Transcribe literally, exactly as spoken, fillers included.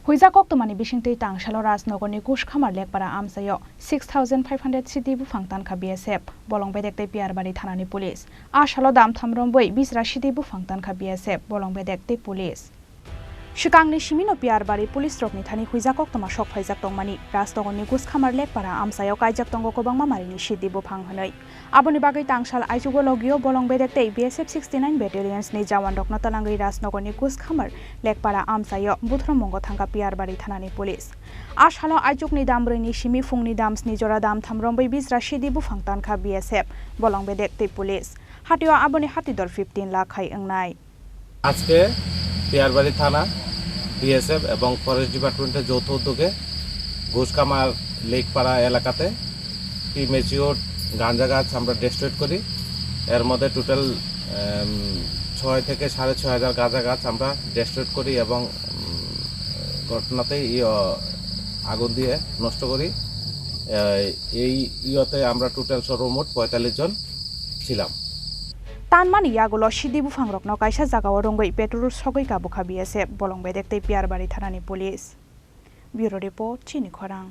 Huijak koktwmani bisingtwi tangsalo Rajnagarni Guskhamar Lekpara amchaio six thousand five hundred sidi buphang tankha B S F, Bolong Bedek tei Piyarbari thanani police. A salo damtham rombwi bisra sidi buphang tankha B S F, Bolong Bedek tei police. Swkangni simino Piyarbari police rokni thani huijak koktwma sok phaijak tongmani Rajnagarni Guskhamar Lekpara amchaio kaijak tongo kwbangma marini sidi buphang hwnwi. Aboni bagwi tangsal aichugo logio Bolong Bedek tei B S F sixty nine Battalions ni jawan rokno twlangwi Rajnagarni Guskhamar Lekpara amchaio buthromungo thangkha Piyarbari thanani police. A salo aichukni dam brwi ni simi phungni dam sni jora damtham rombwi bisra sidi buphang tankha B S F, Bolong Bedek tei police. Hatio aboni hatidor fifteen lakh hai wngnai. আজকে পিয়ারবাড়ি থানা, বিএসএফ এবং ফরেস্ট ডিপার্টমেন্টের যৌথ উদ্যোগে ঘোষকামার লেকপাড়া এলাকাতে একটি ম্যাচিওর গাঁজা গাছ আমরা ডিস্ট্রয়েড করি। এর মধ্যে টোটাল ছয় থেকে সাড়ে ছয় হাজার গাঁজা গাছ আমরা ডিস্ট্রয়েড করি এবং উম, ঘটনাতেই ইয়ে, আগুন দিয়ে নষ্ট করি। এই, এই ইয়েতে আমরা টোটাল সর্বমোট পঁয়তাল্লিশ জন ছিলাম। Tanmani yagulo sidi buphangrokno kaisa jagao rwngwi petrol sogwi kabukha B S F, Bolong Bedek tei Piyarbari thanani police. Bureau Report, Chini Khorang.